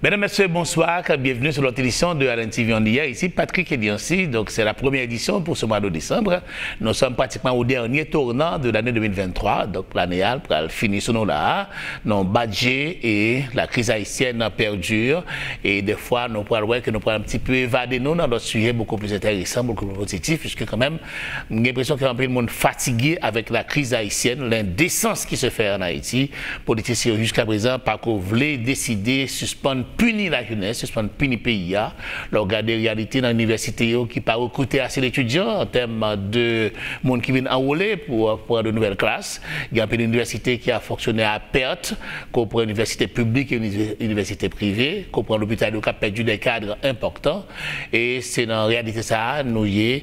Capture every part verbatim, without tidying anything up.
Mesdames, Messieurs, bonsoir. Bienvenue sur l'autre édition de Allen T V on the Air. Ici Patrick Eliancy. Donc, c'est la première édition pour ce mois de décembre. Nous sommes pratiquement au dernier tournant de l'année deux mille vingt-trois. Donc, l'année a pral fini sou nou la. Non, badje et la crise haïtienne perdure. Et des fois, nous pral, ouais, que nous prenons un petit peu évadé nous dans d'autres sujets beaucoup plus intéressants, beaucoup plus positifs, puisque quand même, j'ai l'impression qu'il y a un peu de monde fatigué avec la crise haïtienne, l'indécence qui se fait en Haïti. Politisyen yo jiskaprezan pako vle deside sispann pini lajenès, sispann pini peyi a. Lè w gade reyalite nan inivèsite yo ki pa rekrite ase d etidyan an tèm de moun ki vin anwole pou pran de nouvèl klas, gen anpil inivèsite ki ap fonksyone a pèt, ke w pran inivèsite piblik e inivèsite prive, ke w pran lopital yo k ap pèdi de kad enpòtan. E se nan reyalite sa a nou ye,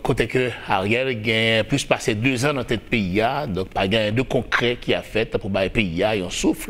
kote ke Ariel gen plis pase dezan nan tèt peyi a, donk pa gen anyen de konkrè ki ap fèt pou bay peyi a yon souf,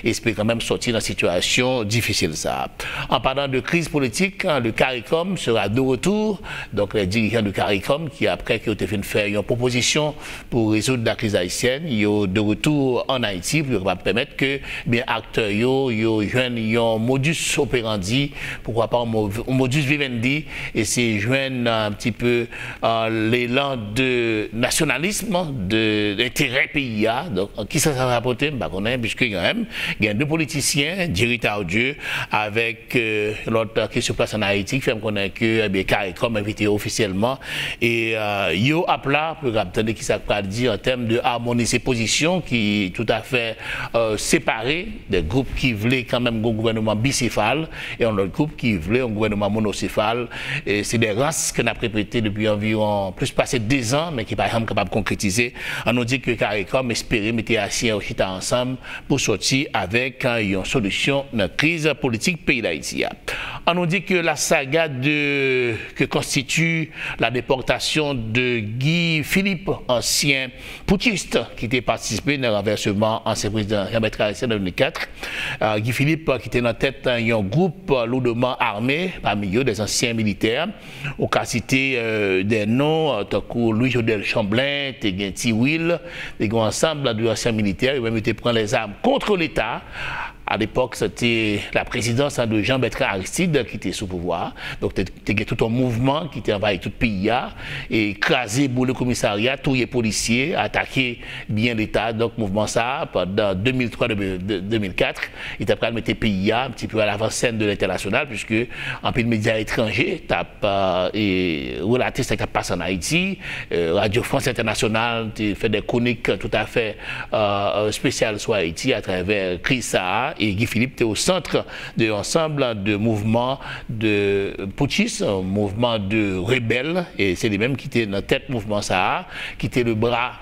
espere kanmenm sòti nan sitiyasyon difisil sa a. En parlant de crise politique, le CARICOM sera de retour. Donc, les dirigeants du CARICOM, qui, après que yo te fin fè yon pwopozisyon pou rezoud la kriz ayisyèn, yo de retour en Haïti pou yo kapab pèmèt ke, byen, aktè yo, yo jwenn yon modus operandi, poukwa pa yon modus vivendi, e se jwenn un petit peu l'élan de nationalisme, de enterè peyi a. Donk, kisa sa va pote, m pa konnen, puiske gen menm gen de politisyen, Jerry Tardieu, avèk lòt ki sou plas an Ayiti, ki fè m konnen ke, ebyen, CARICOM envite yo ofisyèlman. E yo ap la pou yo kab tande kisa k pral di an tèm de amonize pozisyon ki toutafè separe, de gwoup ki vle kanmenm gon gouvènman bisefal e yon lòt gwoup ki vle yon gouvènman monosefal. E se de rans ke n ap repete depi anviwon plis pase dezan, men ki pa janm kapab konkretize. An nou di ke CARICOM espere mete Ayisyen yo chita ansanm pou sòti avèk yon solisyon nan kriz politik peyi Dayiti a. An nou di ke la saga de, que constitue la déportation de Guy Philippe, ansyen putschist ki te patisipe nan ranvèseman ansyen prezidan Jean Bertrand Aristide an de mil kat. Guy Philippe, ki te nan tèt yon gwoup lourdement armé, pami yo de ansyen militè, ou ka site de non tankou Louis Jodel Chamblain, te gen Ti Wil, te gen yon ansanm de ansyen militè, yo menm yo te pran lèzam kont Leta. A lepòk, se te la prezidans de Jean Bertrand Aristide ki te sou pouvwa a. Donk, te, te gen tout yon mouvman ki te anvayi tout peyi a, e kraze, boule komisarya, touye polisye, atake byen Leta. Donk, mouvman sa a, pandan de mil twa, de mil kat, li t ap pral mete peyi a un petit peu à l'avant-scène de l'intènasyonal, puiske anpil medya etranje t ap e relate sa k ap pase an Ayiti. Radio France Internationale te fè de kwonik toutafè espesyal sou Ayiti atravè kriz sa a, e Guy Philippe te au centre de ansanm de mouvman de putschistes, mouvman de rebèl, e se li menm ki te nan tèt mouvman sa a, ki te le bra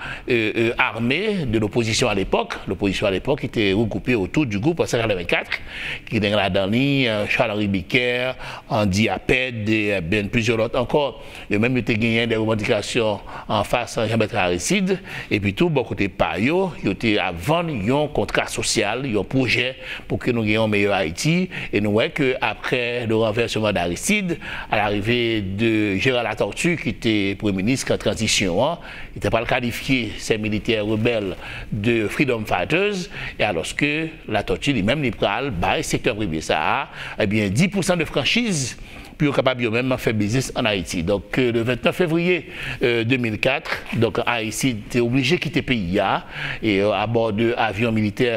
armé de l'opposition à l'époque. L'opposition à l'époque ki te regwoupe autour du groupe san katrevenkat, ki te gen ladan li Charles-Henri Biker, Andy Aped, e byen plizyè lòt ankò. Yo menm, yo te genyen de revandikasyon anfas Jean Bertrand Aristide. Epi tou, bò kote pa yo, yo te ap vann yon kontra sosyal, yon pwojè pou ke nou gen yon meyè Ayiti. E nou wè ke après le renversement d'Aristide, à l'arrivée de Gérard Latortue, ki te premye minis an tranzisyon an, li te pral kalifye ces militaires rebelles de freedom fighters, e alòske Latortue li menm, li pral bay sektè prive sa a, ebyen, dis pour cent de franchiz pou yo kapab yo menm fè biznis an Ayiti. Donk, le vingt-neuf février deux mille quatre, donk, Aristide te oblije kite peyi a, e a bò de avyon militè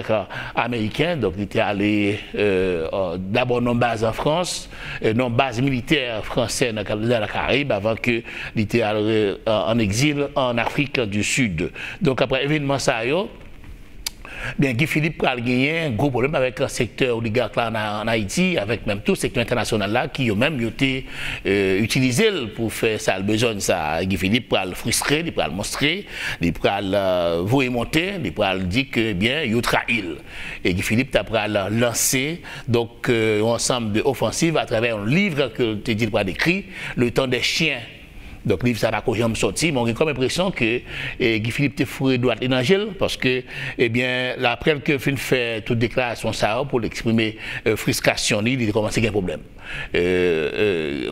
ameriken. Donk, li te ale dabò nan baz an Frans, nan baz militè fransè nan Lakarayib, avan ke li te al an egzil an Afrik di Sid. Donk, apre evènman sa yo, byen, Guy Philippe pral genyen gwo pwoblèm avèk sektè oligak la an Ayiti, avèk menm tou sektè entènasyonal la, ki yo menm yo te itilize l pou fè sa l bezwen sa. Guy Philippe pral fristre, li pral monstre, li pral voye monte, li pral di ke, byen, yo trayi l. E Guy Philippe ta pral lanse, donk, yon ansanm de ofansiv atravè yon liv ke l te di l pral ekri, Le temps des chiens. Donk, liv sa a pako janm sòti, men w gen kòm enpresyon ke, e, Guy Philippe te foure dwat li nan je l, paske, ebyen, aprè l ke fin fè tout deklarasyon sa yo pou l eksprime, e, fristrasyon li, li te kòmanse gen pwoblèm. E, e,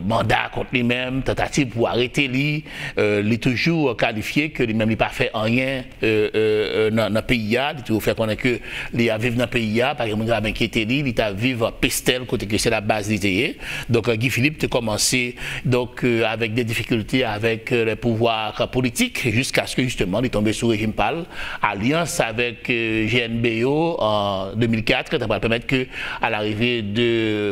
manda kont li menm, tantativ pou arete li, e, li toujou kalifye ke li menm li pa fè anyen, e, e, e, nan, nan peyi a, li toujou fè konnen ke li ap viv nan peyi a, pa gen moun ki ap enkyete li, li t ap viv Pestèl, kote ke se la baz li te ye. Donk, Guy Philippe te kòmanse, donk, e, avèk de difikilte avèk, e, le pouvwa politik, jiskaske, jisteman, li tonbe sou rejim pa l, alyans avèk, e, G N B yo an de mil kat, ta pral pèmèt ke, a la rive de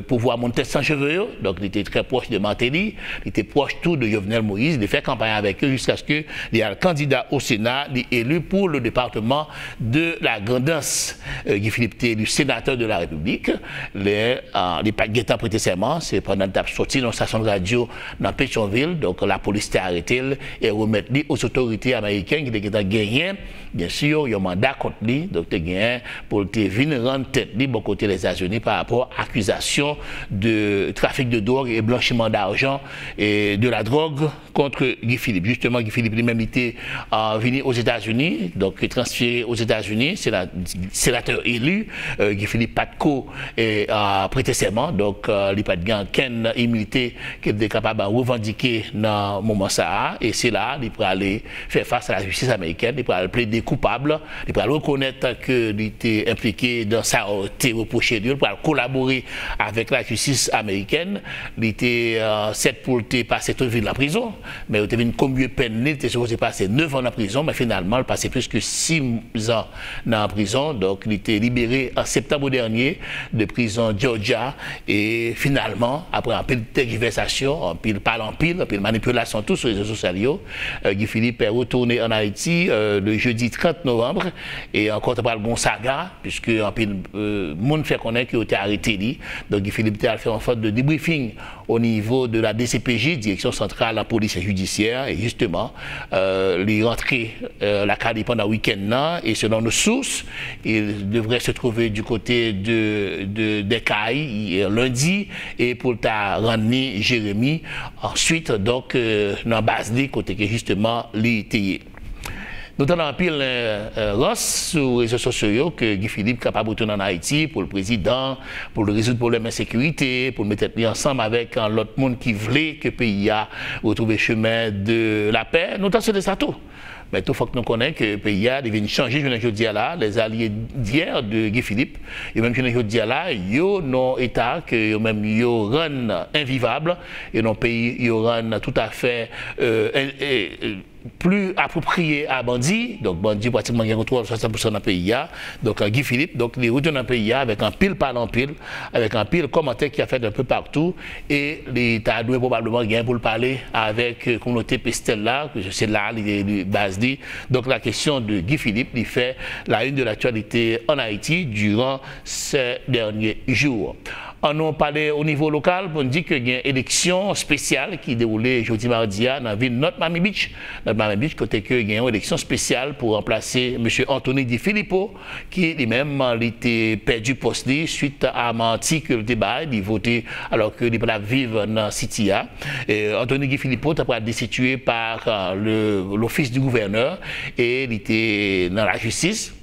pouvwa moun tèt san cheve yo, donk, li te trè pwòch de Martelly, li te pwòch tou de Jovenel Moïse, li fè kanpay avèk yo jiskaske li al kandida o Sena, li eli pou le département de la Grand'Anse. E, Guy Philippe te eli senatè de la Repiblik. Lè, e, li pa t gentan prete sèman, se pandan l t ap sòti nan yon estasyon de radyo nan Petyonvil, donk lapolis te arete l e remèt li otorite amerikèn ki te gentan genyen, byen si, yon manda kont li, donk te genyen pou l te vin rann tèt li bò kote Lèzetazini pa rapò akizasyon de trafik de dwòg e blanchiman dajan e de la drogue contre Guy Philippe. Jisteman, Guy Philippe li menm li te, e, vini Ozetazini, donk transfere Ozetazini, sena-, senatè eli, e, Guy Philippe pa t ko, e, e, prete sèman, donk, e, li pa t gen okenn imilite ke l te kapab revandike nan moman sa a, e se la a li prale fè fas a lajistis amerikèn, li pral plede koupab, li pral rekonèt ke li te enplike dan sa yo te repwoche li yo, li pral kolabore avèk lajistis amerikèn, li te, e, sèt pou l te pase tout vi l nan prizon, men yo te vin konmye pèn li, li te sipoze pase nèf an nan prizon, men finalman, li pase plis ke sis an nan prizon, donk, li te libere an septanm dènye de prizon Georgia, e finalman, apre anpil tèjivèsasyon, anpil pale anpil, anpil manipilasyon tou sou rezo sosyal yo, e, Guy Philippe retounen ann Ayiti, e, le jeudi trant novanm, e ankò, ta pral gon saga, piske anpil, e, moun fè konnen ke yo te arete li. Donk, Guy Philippe te al fè yon sòt de debriefing o nivo de la D C P J, Direksyon Santral Polis Jidisyè, e jisteman, e, li rantre, e, lakay li pandan wikenn nan, e selon nos sources, il devrait se trouver du côté de, de, des Cayes, e, lendi, e pou l ta rann li Jeremi answit, donk, e, nan baz li, kote ke jisteman li te ye. Nou tande anpil, e, e, rans sou rezo sosyo yo ke Guy Philippe kapab retounen ann Ayiti pou l prezidan, pou l rezoud pwoblèm ensekirite, pou l met tèt li ansanm avèk, e, lòt moun ki vle ke peyi a retwouve chemen de lapè. Nou ta swete sa tou. Men tou, fòk nou konnen ke peyi a, li vin chanje jounen jodi a la. Les alliés d'hier de Guy Philippe, yo menm jounen jodi a la, yo nan yon eta ke yo menm yo rann envivab, yo nan yon peyi yo rann toutafè, e, e, e, pli apwopriye a bandi. Donk, bandi pratikman gen kontwòl swasant pousan nan peyi a. Donk, e, Guy Philippe, donk, li retounen nan peyi a avèk anpil pale anpil, avèk anpil kòmantè ki ap fèt un peu partout, e li ta dwe pwobableman gen pou l pale avèk, e, kominote Pestèl la, ke se la li, li baz li. Donk, la question de Guy Philippe, li fè la une de l'actualité en Haïti durant ces derniers jours. Ann nou pale o nivo lokal pou n di ke gen eleksyon espesyal ki dewoule jodi madi a nan vil North Miami Beach. North Miami Beach, kote ke gen yon eleksyon espesyal pou ranplase mesye Anthony Di Filippo, ki li menm, li te pèdi pòs li swit a manti ke l te bay, li vote alò ke li pa t ap viv nan City a. E Anthony Di Filippo ta pral destitye pa, euh, le, l'office du gouverneur e li te nan lajistis.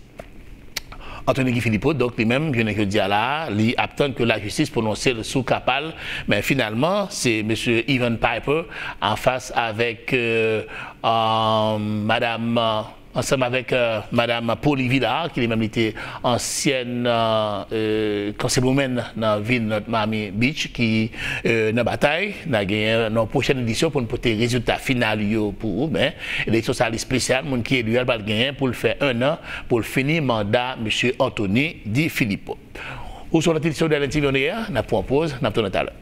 Anthony Guy Philippot, donk, li menm, jounen jodi a la, li ap tann ke lajistis pwononse l sou ka pa l, men finalman, se mesye Evan Piper anfas avèk, euh, euh, madam, euh, ansanm avèk, euh, madam Polly Villard, ki li menm li te ansyèn, euh, euh, councilwoman nan vil North Miami Beach, ki, euh, nan batay. N a genyen nan yon pwochèn edisyon pou n pote rezilta final yo pou ou, men eleksyon sa li espesyal, moun ki eli a, l pral genyen pou l fè en an pou l fini manda mesye Anthony Di Filippo. Ou sou lòt edisyon de L N T V On Air, n ap pran yon poz, n ap tounen talè.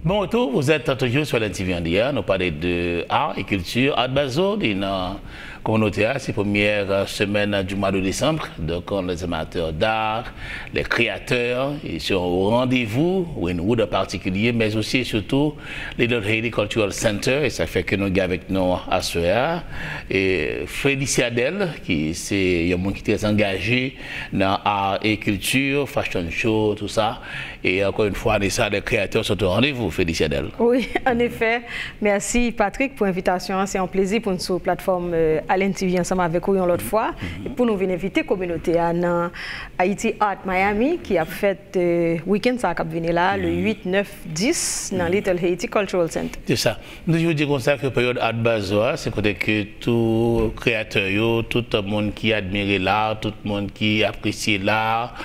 Bon retour, vous êtes toujours sur L N T V en direct. Nous parler de art et culture. Art Basel, dans la communauté, c'est première semaine du mois de décembre. Donc, on les amateurs d'art, les créateurs, ils sont au rendez-vous, Wynwood en particulier, mais aussi et surtout Little Haiti Cultural Center. Et ça fait que nous avons avec nous aswè a, et Felicia Dell, qui c'est un monde qui est très engagé dans art et culture, fashion show, tout ça. Et encore une fois, Anissa, les créateurs sont au rendez-vous. Felicia Dell. Wi, an efè. Mèsi, Patrick, pou envitasyon an. Se yon plezi pou n sou platfòm euh, L N T V ansanm avèk ou yon lòt fwa. E pou nou vin envite kominote a nan Haiti Art Miami ki ap fèt euh, wikenn sa k ap vini la, le uit, nèf, dis, nan Little Haiti Cultural Center. C'est ça. Nou toujou di konsa ke peryòd Art Basel a, se kote ke tout kreyatè yo, tout moun ki admire lar, tout moun ki apresye lar,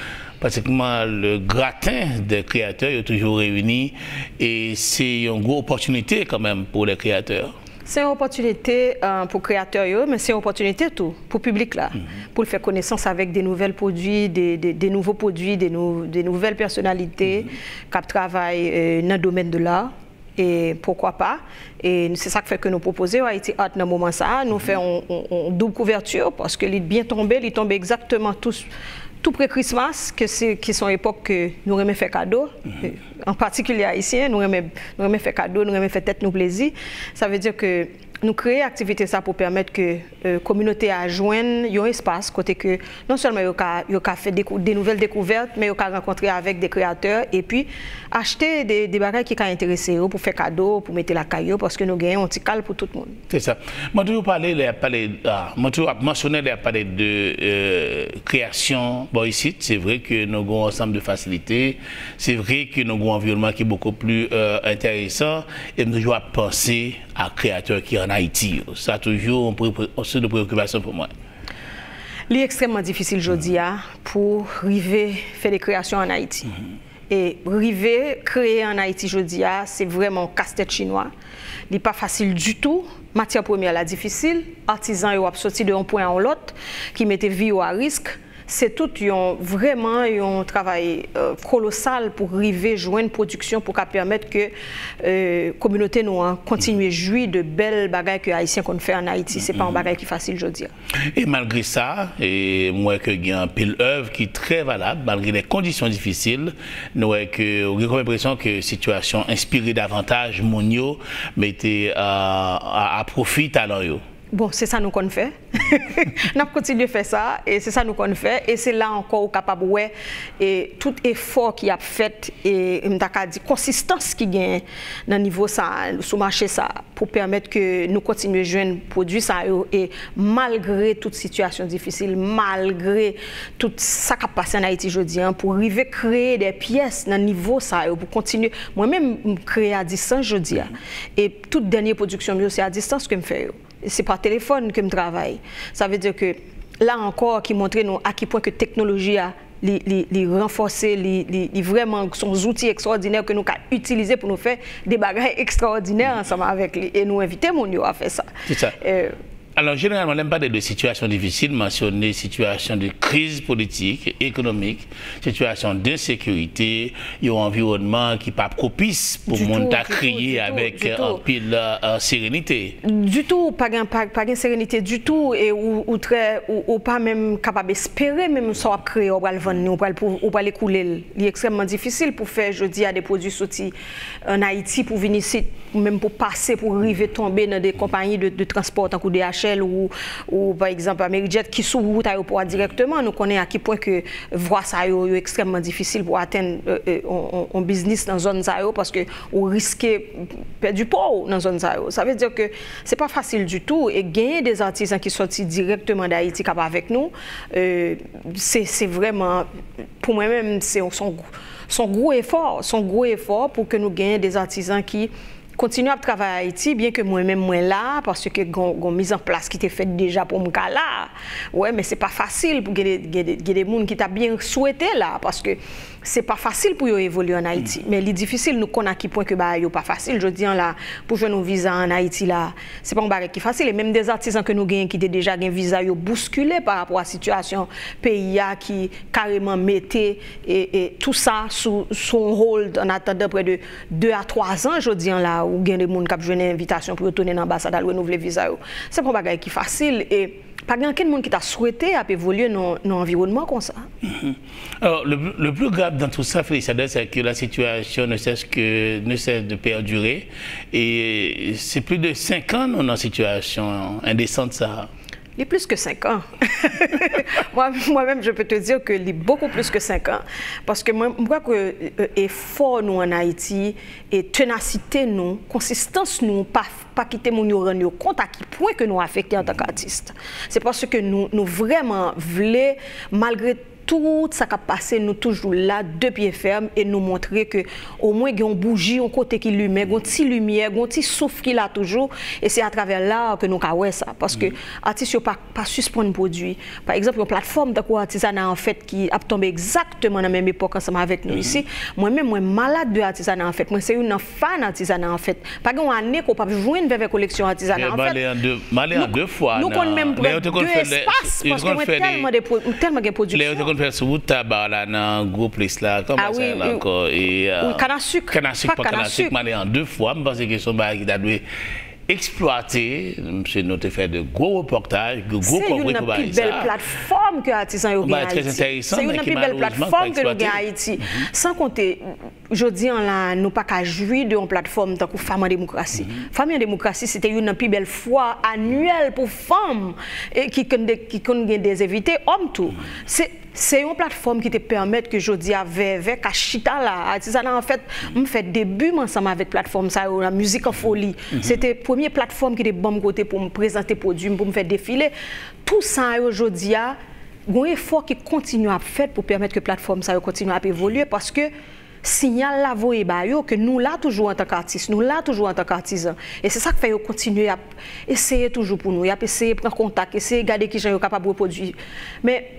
pratikman le gratin de kreyatè yo toujou reyini, e se yon gwo opòtinite kanmenm pou lè kreyatè. Se yon opòtinite euh, pou kreyatè yo, men se yon opòtinite tou pou piblik la, pou l fè konesans avèk de nouvèl pwodui, de, de, de nouvo pwodui, de, nou, de nouvèl pèsonalite k ap travay euh, nan domèn de lar. E poukwa pa? E se sa k fè ke nou pwopoze yo Haiti Art nan moman sa a. Nou fè yon, yon, yon doub kouvèti paske li byen tonbe, li tonbe egzakteman tou, tou pre Christmas, ke se, ki se yon epòk ke nou renmen fè kado. An patikilye ayisyen, nou renmen, nou renmen fè kado, nou renmen fè tèt nou plezi. Sa vle di ke nou kreye aktivite sa pou pèmèt ke euh, kominote a jwenn yon espas kote ke non sèlman yo ka, yo ka fè de, de nouvèl dekouvèt, men yo ka rankontre avèk de kreyatè epi achte de, de bagay ki ka enterese yo pou fè kado, pou mete lakay yo, paske nou genyen yon ti kal pou tout moun. Se sa. Mwen toujou pale, lè y ap pale, ah, mwen toujou ap mansyone lè y ap pale de euh, kreyasyon bò isit. Se vre ke nou gen yon ansanm de fasilite, se vre ke nou gen yon anviwònman ki bokou pli euh, enteresan, e m toujou ap panse a kreyatè ki ann Ayiti yo. Sa toujou yon pre- pre- yon sous de preokipasyon pou mwen. Li ekstrèmman difisil jodi a pou rive fè de kreyasyon ann Ayiti. E rive kreye ann Ayiti jodi a, se vrèman yon kastèt chinwa. Li pa fasil ditou. Matyè premyè la difisil. Atizan yo ap soti de yon pwen a yon lòt, ki mete vi yo a risk. Se tout yon, vrèman yon travay euh, kolosal pou rive jwenn pwodiksyon pou ka pèmèt ke euh, kominote nou an kontinye jwi de bèl bagay ke Ayisyen konn fè ann Ayiti. Se pa yon bagay ki fasil jodi a. E malgre sa, e m wè ke gen anpil èv ki trè valab, malgre de kondisyon difisil, nou wè ke ou gen kòm enpresyon ke sitiyasyon enspire davantaj moun yo mete a, a, a pwofi talan yo. Bon, se sa nou konn fè. N ap kontinye fè sa, e se sa nou konn fè, e se la ankò ou kapab wè e tout efò ki ap fèt, e m ta ka di konsistans ki genyen nan nivo sa, sou mache sa, pou pèmèt ke nou kontinye jwenn pwodui sa yo, e malgre tout sitiyasyon difisil, malgre tout sa k ap pase ann Ayiti jodi a, pou rive kreye de pyès nan nivo sa yo, pou kontinye. Mwen menm, m kreye a distans jodi a, e tout dènye pwodiksyon m yo, se a distans ke m fè yo. Se pa telefòn ke m travay. Sa vle di ke la ankò ki montre nou a ki pwen ke teknoloji a li, li, li ranfòse, li, li, li vrèman se yon zouti ekstrawòdinè ke nou ka itilize pou nou fè de bagay ekstrawòdinè ansanm avèk li. E nou envite moun yo a fè sa. Se sa. Alò, jeneralman, lè m pale de sitiyasyon difisil, m mansyone sitiyasyon de kriz politik, ekonomik, sitiyasyon densekirite, yon anviwònman ki pa pwopis pou moun ta kreye avèk anpil serenite. Ditou, pa gen, pa, pa gen serenite ditou, e ou, ou trè, ou, ou pa menm kapab espere menm sa w ap kreye, ou pral vann li, ou pral, ou pral ekoule l. Li ekstrèmman difisil pou fè jodi a de pwodui soti ann Ayiti pou vin isit, menm pou pase, pou rive tonbe nan de konpayi de, de transpò tankou D H L ou, ou pa egzanp Amerijet ki sou wout ayewopò a dirèkteman. Nou konnen a ki pwen ke vwa sa yo, yo ekstrèmman difisil pou atenn yon biznis nan zòn sa yo, paske ou riske pèdi pa w nan zòn sa yo. Sa vle di ke se pa fasil ditou, e genyen de artizan ki sòti dirèkteman de Ayiti k ap avèk nou. Se, se vrèman, pou mwen menm, se yon, se yon gwo efò, se yon gwo efò pou ke nou genyen de artizan ki Kontinye ap travay Ayiti, byen ke mwen menm mwen la, paske gon, gon mizanplas ki te fèt deja pou m ka la. Wè, men se pa fasil pou gen de, gen de, gen de moun ki ta byen swete la, paske se pa fasil pou yo evolye ann Ayiti. Men li difisil, nou konn a ki pwen ke bagay yo pa fasil. Jodi an la, pou jwenn yon viza ann Ayiti la, se pa yon bagay ki fasil. E menm de atizan ke nou genyen ki te deja gen viza yo bouskile pa rapò a sitiyasyon peyi a ki kareman mete e, e tou sa sou, sou on hold an atandan prè de de a twa zan jodi an la, ou gen de moun k ap jwenn envitasyon pou yo tounen nan anbasad al renouvle viza yo. Se pa yon bagay ki fasil e pa gen ankenn moun ki ta swete ap evolye nan, nan anviwònman konsa. Alors, le, le plus grave dans tout ça, Félicité, c'est que la situation ne cesse que, ne cesse de perdurer. Et c'est plus de cinq ans, nous, dans cette situation indécente, ça. Li plis ke senk an. Mwen, mwen menm, je peux te dire que li beaucoup plus que cinq ans. Paske mwen, mwen kwè ke euh, efò nou ann Ayiti e tenasite nou, konsistans nou, pa, pa kite moun yo rann yo kont a ki pwen ke nou afekte antanke atis. Se paske nou, nou vrèman vle, malgre tout sa k ap pase, nou toujou la de pye fèm e nou montre ke omwen gen yon bouji yon kote ki limen, gen yon ti limyè, gen yon ti souf ki la toujou e se atravè la ke nou ka wè sa. Paske atis yo pa, pa sispann pwodui. Pa egzanp, yon platfòm tankou Artisanat en Fête ki ap tonbe egzakteman nan menm epòk ansanm avèk nou isi. Mwen menm, mwen malad de Artisanat en Fête. Mwen se youn nan fan Artisanat en Fête. Pa gen yon ane ke w p ap jwenn Vèvè Koleksyon Artisanat en Fête. M ale an de fwa. Nou konn menm pran de espas paske mwen tèlman de, m tèlman gen pwodiksyon. Lè yo te konn fè sou wout Taba la nan gwo plis la, kòman sa rele ankò? Kanasik. Kanasik, pa Kanasik, m ale an de fwa. M panse ke se yon bagay ki ta dwe eksplwate, misye, nou te fè de gwo repòtaj, de gwo kòb pou bagay sa. Se youn nan pi bèl platfòm ke atizan yo gen Ayiti. Se youn nan pi bèl platfòm ke nou gen Ayiti. San konte, jodi an la, nou pa ka jwi de yon platfòm tankou Fanm an Demokrasi. Fanm an Demokrasi, se te youn nan pi bèl fwa anyèl pou fanm e ki konn de, ki konn gen de envite, òm tou. Se Se yon platfòm ki te pèmèt ke jodi a Vèvè ka chita la. Artisanat en Fête, m fè debi m ansanm avèk platfòm sa yo la, Mizik an Foli. Se te premye platfòm ki te ban m kote pou m prezante pwodui m, pou m fè defile. Tou sa yo jodi a, gon efò ki kontinye ap fèt pou pèmèt ke platfòm sa yo kontinye ap evolye paske siyal la voye ba yo ke nou la toujou antanke atis, nou la toujou antanke atizan. E se sa k fè yo kontinye ap eseye toujou pou nou, y ap eseye pran kontak, eseye gade kijan yo kapab repwodui. Men,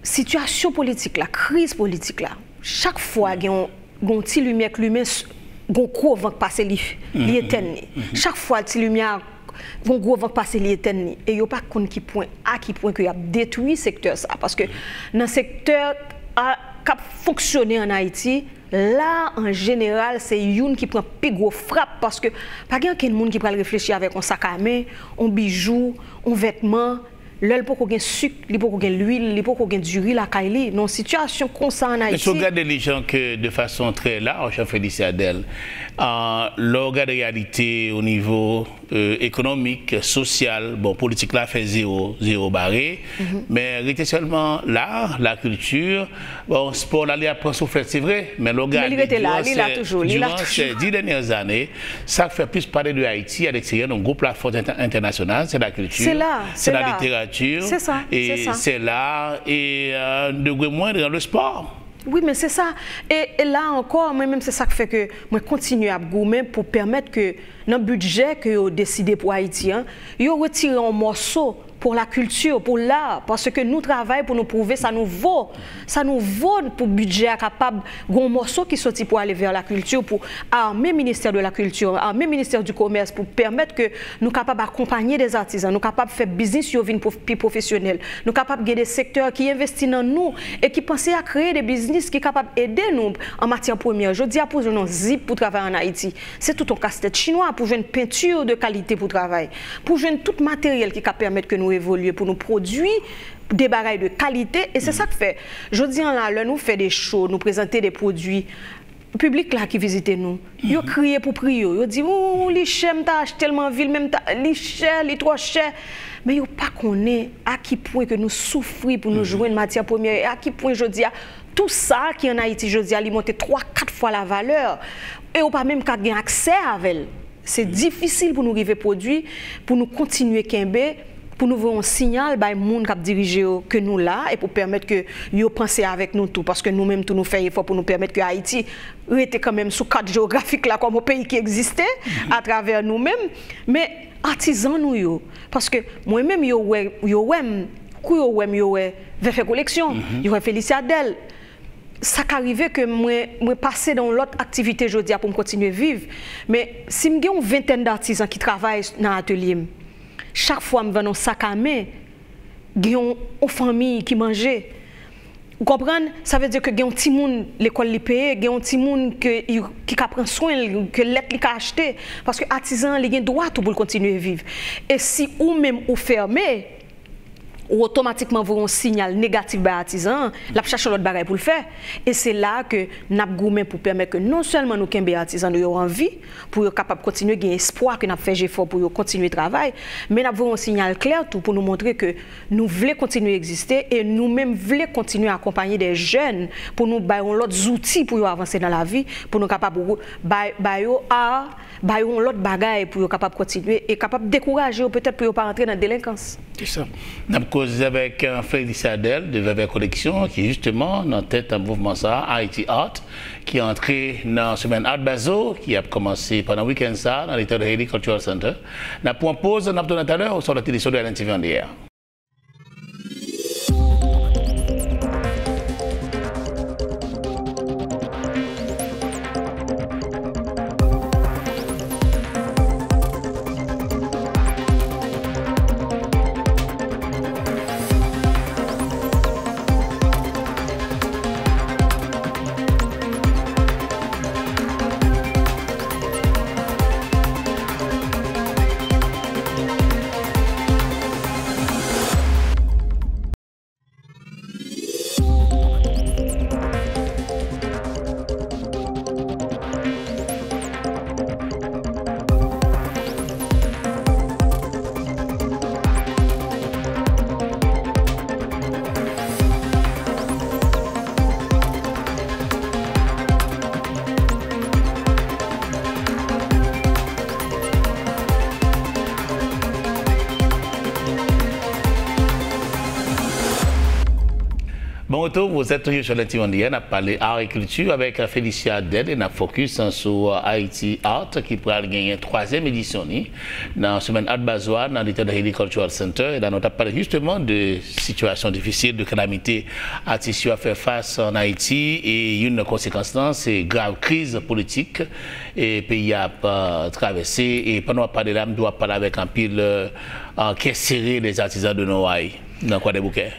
sitiyasyon politik la, kriz politik la, chak fwa gen yon, gen yon ti limyè k limen, gon gwo van k pase li, li etèn li. Chak fwa ti limyè a, gon gwo van k pase li etèn li. E yo pa konn ki pwen, a ki pwen ke y ap detwi sektè sa. Paske nan sektè a, k ap fonksyone ann Ayiti, la, an jeneral, se youn ki pran pi gwo frap. Paske pa gen ankenn moun ki pral reflechi avèk yon sak a men, yon bijou, yon vètman, lè l poko gen sik, li poko gen lwil, li poko gen diri lakay li, nan yon sitiyasyon konsa ann Ayiti. Men si w gade li jan ke de fason trè laj, Jean Félix Adèle, lè w gade reyalite o nivo ekonomik, sosyal, bon, politik la fè zewo, zewo bare, men rete sèlman la, lakilti, bon, spò la li ap pran souflèt, se vre, men lè w gade diran sè, diran sè dis dènyè zane, sa k fè plis pale de Ayiti alegzeryè nan gwo platfòm entènasyonal, se lakilti, se laliterati, e se la, e de gwe mwen nan lespò. Wi, men se sa. E, e la ankò, mwen menm se sa k fè ke mwen kontinye ap goumen pou pèmèt ke nan bidjè ke yo deside pou Ayiti an, yo retire yon mòso pour la culture, pour l'art, paske nou travay pou nou pwouve sa nou vo. Sa nou vo pou bidjè a kapab gon mòso ki soti pou ale vè lakilti, pou ame ministè de la kilti, ame ministè di komès, pou pèmèt ke nou kapab akonpanye de artizan, nou kapab fè biznis yo vin pi pwofesyonèl, nou kapab gen de sektè ki envesti nan nou e ki panse a kreye de biznis ki kapab ede nou an matyè premyè. Jodi a pou jwenn yon zip pou travay ann Ayiti, se tout yon kastèt chinwa pou jwenn penti de kalite pou travay, pou jwenn tout materyèl ki ka pèmèt ke nou evolye pou nou pwodui de bagay de kalite. E se sa k fè, jodi an la, lè nou fè de show, nou prezante de pwodui, piblik la ki vizite nou, yo kriye pou pri yo. Yo di, ou, li chè, m ta achte l, m anvi l, men m ta, li chè, li twò chè. Men yo pa konnen a ki pwen ke nou soufri pou nou jwenn matyè premyè, e a ki pwen jodi a, tou sa ki ann Ayiti jodi a, li monte twa, kat fwa lavalè. E ou pa menm ka gen aksè avè l. Se difisil pou nou rive pwodui, pou nou kontinye kenbe, pou nou voye yon siyal bay moun k ap dirije yo ke nou la e pou pèmèt ke yo panse avèk nou tou, paske nou menm tou nou fè efò pou nou pèmèt ke Ayiti rete kanmenm sou kat jewografik la kòm yon peyi ki egziste atravè nou menm, men atizan nou yo, paske mwen menm yo wè, yo wè m, kou yo wè m, yo wè Vèfè Koleksyon, yo wè Felicia Dèl, sa ka rive ke mwen, mwen pase nan yon lòt aktivite jodi a pou m kontinye viv. Men si m gen yon ventèn datizan ki travay nan atelye m, chak fwa m vann yon sak a men, gen yon, yon fanmi ki manje. Ou konprann? Sa vle di ke gen yon timoun lekòl li peye, gen yon timoun ke, ki ka pran swen l, ke lèt li ka achte. Paske atizan an, li gen dwa tou pou l kontinye viv. E si ou menm ou fèmen, ou otomatikman voye yon siyal negatif bay atizan an, l ap chache yon lòt bagay pou l fè. E se la a ke n ap goumen pou pèmèt ke non sèlman nou kenbe atizan nou yo an vi, pou yo kapab kontinye gen espwa ke n ap fè jefò pou yo kontinye travay, men n ap voye yon siyal klè tou pou nou montre ke nou vle kontinye egziste e nou menm vle kontinye akonpaye de jèn pou nou bay yon lòt zouti pou yo avanse nan lavi, pou nou kapab wou-, bay, bay yo a, bay yo yon lòt bagay pou yo kapab kontinye e kapab dekouraje yo petèt pou yo pa rantre nan delenkans. Se sa. N ap koze avèk, euh, Felicia Dèl de Vèvè Koleksyon, ki jisteman nan tèt mouvman sa a, Haiti Art, ki antre nan semèn Art Basel, ki ap kòmanse pandan wikenn sa a nan Little Haiti Cultural Center. N ap pran poz, n ap tounen talè, ou sou lòt edisyon de L N T V on the Air. Bon retour, vous êtes toujours sur L N T V on the Air, n ap pale art et culture avec, euh, Felicia Dèl, e n ap focus, hein, sou, euh, Haiti Art, ki pral genyen twazyèm edisyon li nan semèn Art Basel a nan Little Haiti Cultural Center. E la, nou t ap pale justement de sitiyasyon difisil, de kalamite atis yo ap fè fas an Ayiti, e youn nan konsekans lan, se grav kriz politik e peyi a ap, euh, travèse. E pandan w ap pale la, m di w ap pale avèk anpil, euh, euh, kè sere, les artisans de Noailles, nan Kwadèboukè.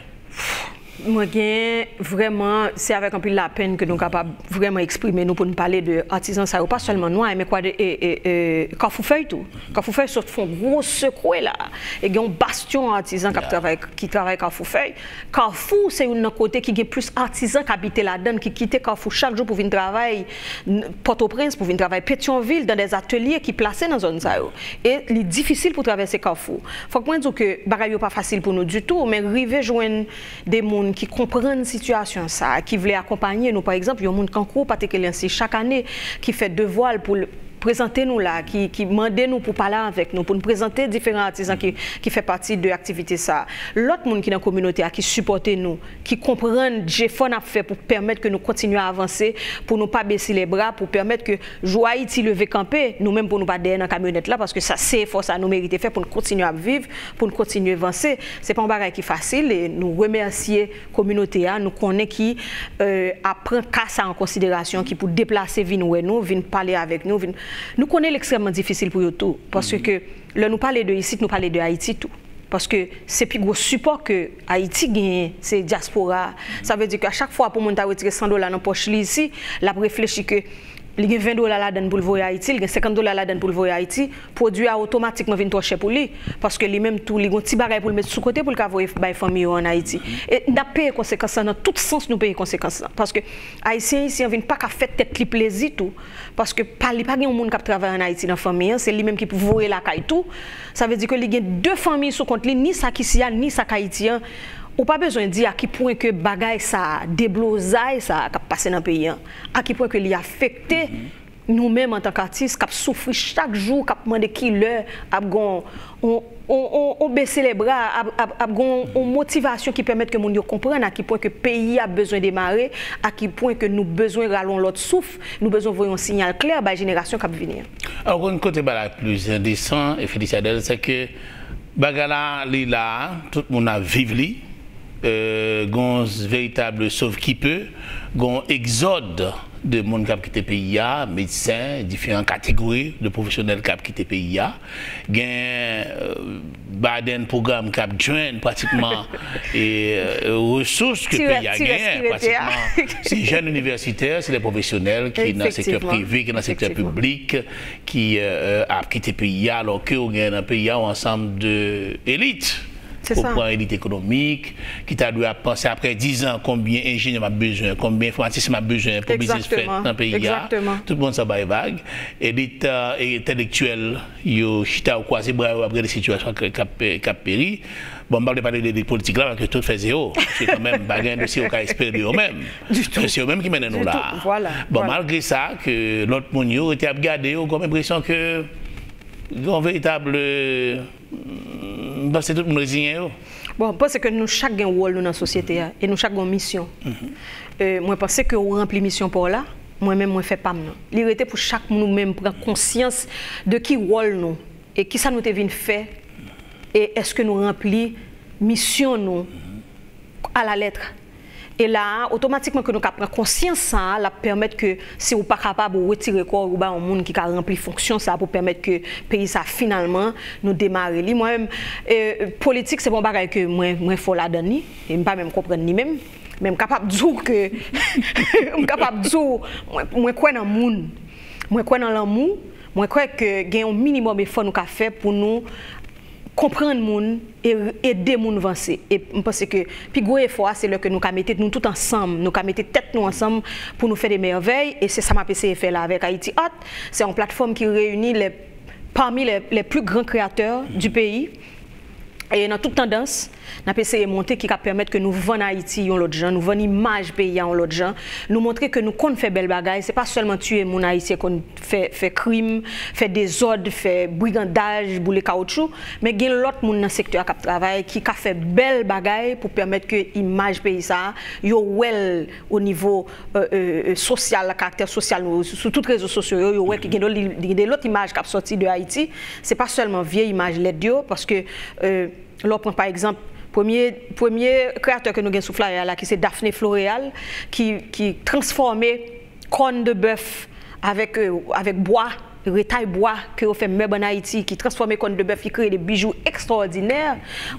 Mwen gen vrèman, se avèk anpil lapenn ke nou kapab vrèman eksprime nou pou n pale de atizan sa yo, pa sèlman Nwa, men Kwadè-, e, e, e, Kafou Fèy tou. Kafou Fèy sot fè yon gwo sekwe la. E gen yon bastyon atizan k ap travay, ki travay Kafou Fèy. Kafou se youn nan kote ki gen plis atizan k abite ladan l, ki kite Kafou chak jou pou vin travay n-, Pòtoprens, pou vin travay Petyonvil, dans des ateliers ki plase nan zòn sa yo. E li difisil pou travèse Kafou. Fòk mwen di w ke bagay yo pa fasil pou nou ditou, men rive jwenn de moun ki konprann sitiyasyon sa a, ki vle akonpanye nou. Pa egzanp, yon moun kankou Patrick Eliancy, chak ane, ki fè devwa l pou l prezante nou la, ki, ki mande nou pou pale avèk nou, pou n prezante diferan atizan ki, ki fè pati de aktivite sa a. Lòt moun ki nan kominote a, ki sipòte nou, ki konprann jefò n ap fè pou pèmèt ke nou kontinye avanse, pou nou pa bese lebra, pou pèmèt ke jou Ayiti leve kanpe, nou menm pou nou pa dèyè nan kamyonèt la, paske sa se efò sa nou merite fè pou n kontinye ap viv, pou n kontinye vanse. Se pa yon bagay ki fasil, e nou remèsye kominote a, nou konnen ki, euh, ap pran ka sa an konsiderasyon, ki pou deplase vin wè nou, vin pale avèk nou, vin, nou konnen l ekstrèmman difisil pou yo tou, paske lè nou pale de isit, nou pale de Ayiti tou. Paske se pi gwo sipò ke Ayiti genyen, se dyaspora a. Sa vle di ke a chak fwa pou moun ta retire san dola nan pòch li isi, l ap reflechi ke li gen ven dola ladan l pou l voye Ayiti, li gen senkant dola ladan l pou l voye Ayiti, pwodui a otomatikman vin twò chè pou li, paske li menm tou, li gen yon ti bagay pou l met sou kote pou l ka voye bay fanmi yo ann Ayiti. E n ap peye konsekans lan, nan tout sans nou peye konsekans lan. Paske Ayisyen isi an vin pa ka fè tèt li plezi tou, paske pa, li pa gen yon moun k ap travay ann Ayiti nan fanmi an, se li menm ki pou voye lakay tou. Sa vle di ke li gen de fanmi sou kont li, ni sa k isi a, ni sa k Ayiti an. Ou pa bezwen di a ki pwen ke bagay sa a, deblozay sa a k ap pase nan peyi an, a ki pwen ke li afekte nou menm antank atis k ap soufri chak jou, k ap mande kilè ap gon, on, on, on, on bese le bra, ap, ap, ap gon on motivasyon ki pèmèt ke moun yo konprann a ki pwen ke peyi a bezwen demare, a ki pwen ke nou bezwen rale on lòt souf, nou bezwen voye on siyal klè bay jenerasyon k ap vini an. Ankò yon kote bagay plis enteresan, e Felicia Del, se ke bagay la, li la, tout moun ap viv li. Euh, gon veritab sov ki pe, gon egzòd de moun k ap kite peyi a, medsen, diferan kategori de pwofesyonèl k ap kite peyi a. Gen euh, baden pwogram k ap drenn pratikman e euh, resous ke peyi a genyen pratikman. Se jèn inivèsitè, se de pwofesyonèl ki nan sektè prive, ki nan sektè piblik, ki euh, ap kite peyi a, alò ke ou gen nan peyi a yon ansanm de elit. Ou pran elit ekonomik ki ta dwe ap panse apre diz an konbyen enjenyè m ap bezwen, konbyen enfòmatisyen m ap bezwen pou biznis fèt nan peyi a. Tout moun sa bay vag. Elit entèlektyèl yo chita yo kwaze bra yo ap gade sitiyasyon k ap peri. Bon, m pa vle pale de elit politik la paske tout fè zewo. Paske kanmenm pa gen dosye yo ka espere de yo menm. Se yo menm ki mennen nou la. Bon, malgre sa ke lòt moun yo rete ap gade yo kòm enpresyon ke gen yon veritab M panse tout moun reziyen yo. Bon, m panse ke nou chak gen wòl nou nan sosyete a e nou chak gen yon misyon. E mwen panse ke ou ranpli misyon pa w la, mwen menm mwen fè pa m nan. Li rete pou chak nou menm pran konsyans de ki wòl nou e kisa nou te vin fè e èske nou ranpli misyon nou alalèt. E la a, otomatikman ke nou ka pran konsyans sa a, l ap pèmèt ke si ou pa kapab, ou retire kò w, ou ba yon moun ki ka ranpli fonksyon sa a pou pèmèt ke peyi sa a finalman nou demare li. Mwen menm, e, politik se pa yon bagay ke mwen, mwen fò ladan li, e m pa menm konprann li menm. Men m kapab di w ke, m kapab di w, mwen, mwen kwè nan moun, mwen kwè nan lanmou, mwen kwè ke gen yon minimòm efò nou ka fè pou nou konprann moun e ede moun vanse. E m panse ke pi gwo efò a, se lè ke nou ka mete nou tout ansanm, nou ka mete tèt nou ansanm pou nou fè de mèvèy, e se sa m ap eseye fè la avèk Haïti Art. Se yon platfòm ki reyini les, parmi les, les plus grands créateurs du pays. E nan tout tandans, n ap eseye monte ki ka pèmèt ke nou vann Ayiti yon lòt jan, nou vann imaj peyi a yon lòt jan, nou montre ke nou konn fè bèl bagay, se pa sèlman tiye moun ayisyen konn fè, fè krim, fè dezòd, fè brigandaj, boule kawotchou, men gen lòt moun nan sektè a k ap travay, ki ka fè bèl bagay pou pèmèt ke imaj peyi sa a, yo wè l o nivo, e, e, e, sosyal, karaktè sosyal nou, sou, sou tout rezo sosyo yo, yo wè ke gen de, gen de lòt imaj k ap sòti de Ayiti, se pa sèlman vye imaj lèd yo, paske, e, lè w pran pa egzanp, premye, premye kreyatè ke nou gen sou flyer la, ki se Daphné Floréal, ki, ki transfòme kòn de bèf avèk, e, avèk bwa, retay bwa ke yo fè mèb ann Ayiti, ki transfòme kòn de bèf, ki kreye de bijou ekstwòdinè.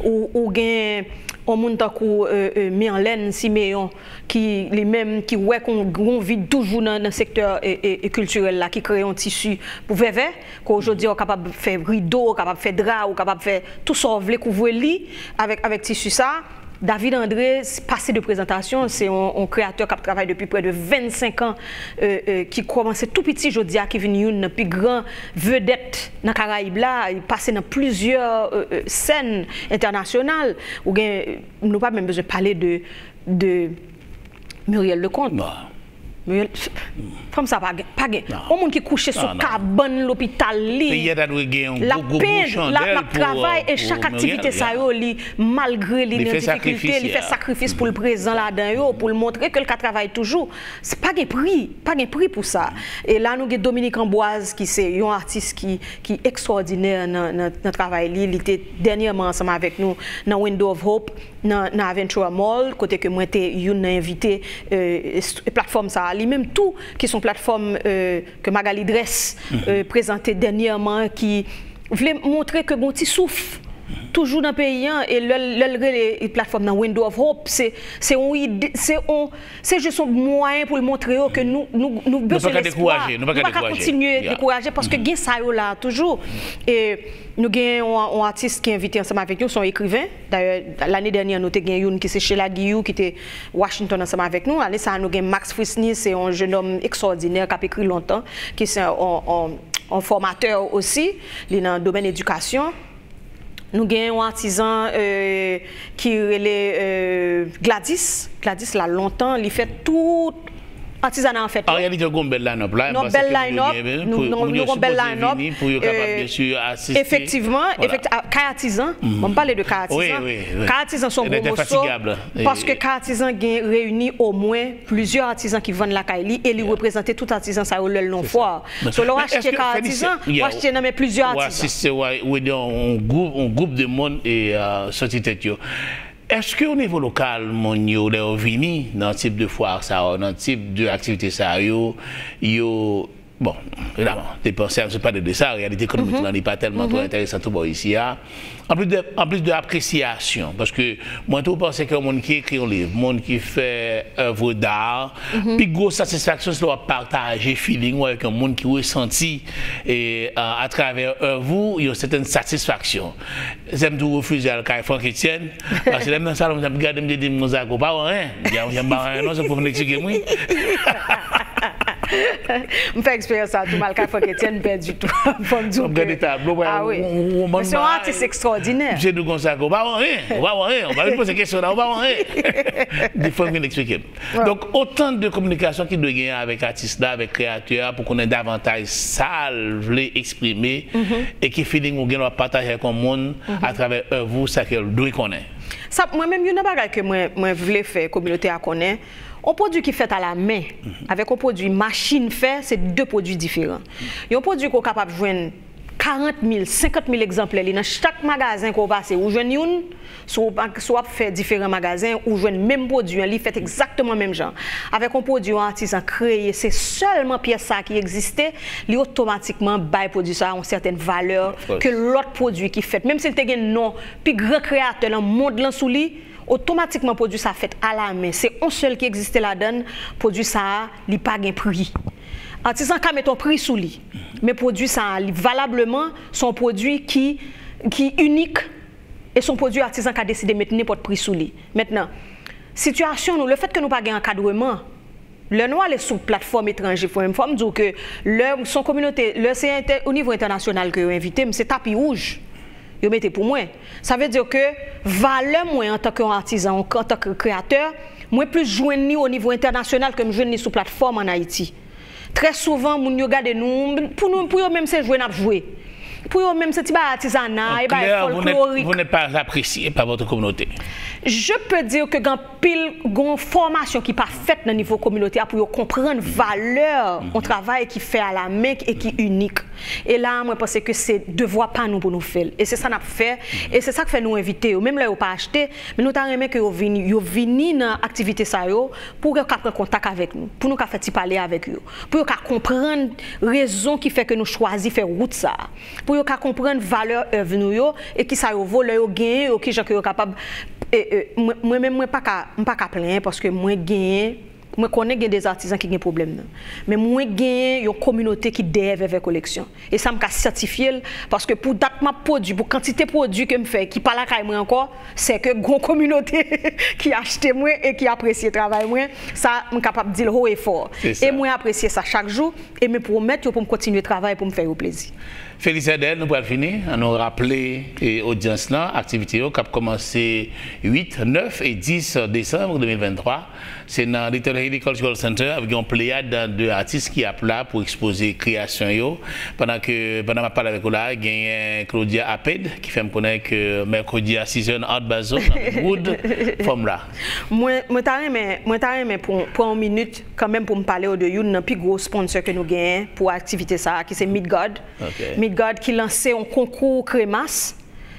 Ou, ou gen yon moun tankou, e, e, Mirlène Siméon, ki li menm, ki wè ke yon vid toujou nan, nan sektè, e, e, e kiltirèl la, ki kreye yon tisi pou vèvè, ke w jodi a w kapab fè rido, w kapab fè dra, w kapab fè tou sa w vle kouvri li avèk, avèk tisi sa. David André, pase de prezantasyon, se yon, yon kreyatè k ap travay depi prè de vennsenk an, e, e, ki kòmanse tou piti jodi a, ki vin youn nan pi gran vedèt nan Karayib la, li pase nan plizyè, e, e, sèn entènasyonal. Ou gen, nou pa menm bezwen pale de, de Muriel Leconte. Muriel, fanm sa pa gen, pa gen. Yon moun ki kouche sou kabann lopital li, l ap penn, l ap, l ap travay, e chak aktivite sa yo, li, malgre li nan difikilte, li fè sakrifis pou l prezan ladan yo, pou l montre ke l ka travay toujou. Se pa gen pri, pa gen pri pou sa. E la, nou gen Dominique Amboise, ki se yon atis ki, ki ekstwòdinè nan, nan, nan travay li. Li te dènyèman ansanm avèk nou nan Window of Hope, nan, nan Aventura Mall, kote ke mwen te youn nan envite, e, s-, platfòm sa a. Li menm tou, ki se yon platfòm, e, ke Magalie Dresse, e, prezante dènyèman, ki vle montre ke gon ti souf toujou nan peyi an, e lè l, lè l rele platfòm nan Window of Hope, se, se yon ide, se yon, se jis yon mwayen pou l montre yo ke nou, nou, nou bezwen lespwa. Nou pa ka dekouraje, nou pa ka kontinye dekouraje, paske gen sa yo la toujou. E nou gen yon, yon atis ki envite ansanm avèk nou, se yon ekriven. Dayè, lane dènyè, nou te gen youn ki se Sheila Guilloux, ki te Washington ansanm avèk nou. Ane sa a, nou gen Max Frisny, se yon jennonm ekstwòdinè k ap ekri lontan, ki se yon, yon, yon fòmatè osi, li nan domèn edikasyon. Nou gen yon atizan, e, ki rele, e, Gladys. Gladys la lontan, li fè tout Atizana an fèt. An reyalite, nou gen yon bèl line-up la. Nou gen yon bèl line-up. Pou moun yo sipoze vini, pou yo kapab, byen si, asiste. Efektivman, efekti-, a, Kay Atizan. Bon, m pale de Kay Atizan. Kay Atizan se yon gwo moso. Paske Kay Atizan gen reyini omwen plizyè atizan ki vann lakay li e li reprezante tout atizan sa yo lè l nan fwa. So, lè w achte Kay Atizan, w achte nan men plizyè atizan. Ou asiste, ou ede yon gwoup, yon gwoup de moun e soti tèt yo. Èske o nivo lokal, moun yo, lè yo vini nan tip de fwa sa yo, nan tip de aktivite sa yo, yo, bon, evidaman, depanse, se pa de, de sa, reyalite ekonomik lan, li pa tèlman twò enteresan tou bò isi a. Anplis de, anplis de apresyasyon, paske mwen tou panse ke yon moun ki ekri yon liv, moun ki fè èv da, pi gwo satisfaksyon se lè w ap pataje feeling ou avèk yon moun ki resanti e, a, atravè èv ou, yon sètèn satisfaksyon. Se m tou refize al kay Frank Etienne, paske lè m nan salon, m ap gade, m te di m konsa, "Ko pa wè anyen." M di, "A, jan m pa wè anyen non, se pou vin eksplike m, wi." M fè eksperyans sa tou, m al kay Frank Etienne, m pèdi tou. Fò m di w ke, a wi. Misye yon atis ekstwòdinè. Misye di konsa, "Ko pa wè anyen, ko pa wè anyen, ou pa vin poze kesyon la, ou pa wè anyen." Di Frank vin eksplike m. Donk, otan de kominikasyon ki dwe genyen avèk atis la, avèk kreyatè a, pou konnen davantaj sa l vle eksprime e ki feeling ou gen lè w ap pataje ak yon moun atravè èv ou, sa ke l dwe konnen. Sa, mwen menm, youn nan bagay ke mwen, mwen vle fè kominote a konnen, yon pwodui ki fèt alamen avèk yon pwodui machin fè, se de pwodui diferan. Yon pwodui ke w kapab jwenn karant mil, senkant mil egzanplè li nan chak magazen ke w pase, ou jwenn youn, si w pa, si w ap fè diferan magazen, ou jwenn menm pwodui an, li fèt egzakteman menm jan. Avèk yon pwodui yon atizan kreye, se sèlman pyès sa a ki egziste, li otomatikman bay pwodui sa a yon sètèn valè ke lòt pwodui ki fèt. Menm si l te gen non pi gran kreyatè nan mond lan sou li, otomatikman pwodui sa a fèt alamen. Se yon sèl ki egziste ladan l, pwodui sa a, li pa gen pri. Atizan ka met yon pri sou li, men pwodui sa a, li valableman, se yon pwodui ki, ki inik, e se yon pwodui atizan ka deside met nenpòt pri sou li. Mentnan, sitiyasyon nou, lefètke nou pa gen ankadreman, lè nou ale sou platfòm etranje, fò m, fò m di w ke lè se yon kominote, lè se entè-, o nivo entènasyonal ke yo envite m, se tapi wouj yo mete pou mwen. Sa vle di ke valè mwen antanke yon atizan, antanke kreyatè, mwen plis jwenn li o nivo entènasyonal ke m jwenn li sou platfòm ann Ayiti. Trè souvan, moun yo gade nou, pou nou, pou yo menm se jwe n ap jwe. Pou yo menm se ti bagay atizana, e bagay folklorik. Vous n'êtes pas apprécié par votre communauté. Je peux dire que gen anpil, gen fòmasyon ki pa fèt nan nivo kominote a pou yo konprann valè yon travay ki fè alamen e ki inik. E la a, mwen panse ke se devwa pa nou pou nou fè l. E se sa n ap fè. E se sa k fè nou envite yo. Menm lè yo pa achte, men nou ta renmen ke yo vini, yo vini nan aktivite sa yo pou yo ka pran kontak avèk nou, pou nou ka fè ti pale avèk yo, pou yo ka konprann rezon ki fè ke nou chwazi fè wout sa a, pou yo ka konprann valè èv nou yo e kisa yo vo lè yo genyen yo, kijan ke yo kapab, e, e, mwen, mwen menm, mwen pa ka, m pa ka plenyen paske mwen genyen, mwen konnen gen de atizan ki gen pwoblèm nan. Men mwen genyen yon kominote ki dèyè Vèvè Koleksyon. E sa m ka sètifye l, paske pou dat m ap pwodui, pou kantite pwodui ke m fè ki pa lakay mwen ankò, se ke gon kominote ki achte mwen e ki apresye travay mwen. Sa, m kapab di l ho e fò. E mwen apresye sa chak jou, e mwen pwomèt yo pou m kontinye travay pou m fè yo plezi. Felicia Dèl, nou pral fini. Ann nou raple, e, odyans lan, aktivite yo k ap kòmanse uit, nèf e dis desanm de mil venntwa. Se nan Little Haiti Cultural Center avèk yon pleyad de atis ki ap la pou ekspoze kreyasyon yo. Pandan ke, pandan m ap pale avèk ou la, genyen Claudia Aped ki fè m konnen ke mèkredi a sizè nan Art Basel, nan Wood, fòm la. Mwen, mwen ta renmen, mwen ta renmen pou, pran yon minit kanmenm pou m pale w de youn nan pi gwo sponsor ke nou genyen pou aktivite sa a, ki se Midgard. Midgard ki lanse yon konkou kremas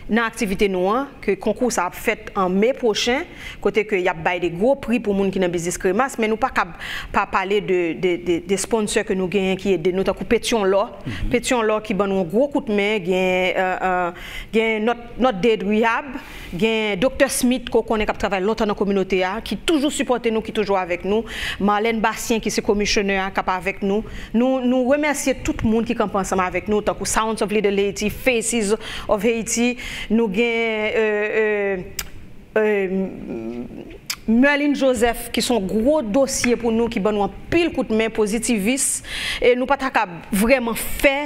nan aktivite nou an, ke konkou sa ap fèt an me pwochen, kote ke y ap bay de gwo pri pou moun ki nan biznis kremas, men nou pa kab pa pale de, de, de, de sponsor ke nou genyen ki ede nou, tankou Petion Lò. Petion Lò ki ban nou yon gwo kout men, gen, euh, euh, gen Not, Not Dead Rehab, gen Doktè Smith, ke w konnen k ap travay lontan nan kominote a, ki toujou sipòte nou, ki toujou avèk nou, Marlène Bastien, ki se komisyonè a, k ap avèk nou, Nou, nou remèsye tout moun ki kanpe ansanm avèk nou, tankou Sounds of Little Haiti, Faces of Haiti, nou gen, euh, euh, euh, Merlin Joseph, ki se yon gwo dosye pou nou, ki ban nou anpil kout men, pozitivis, e nou pa ta kab vrèman fè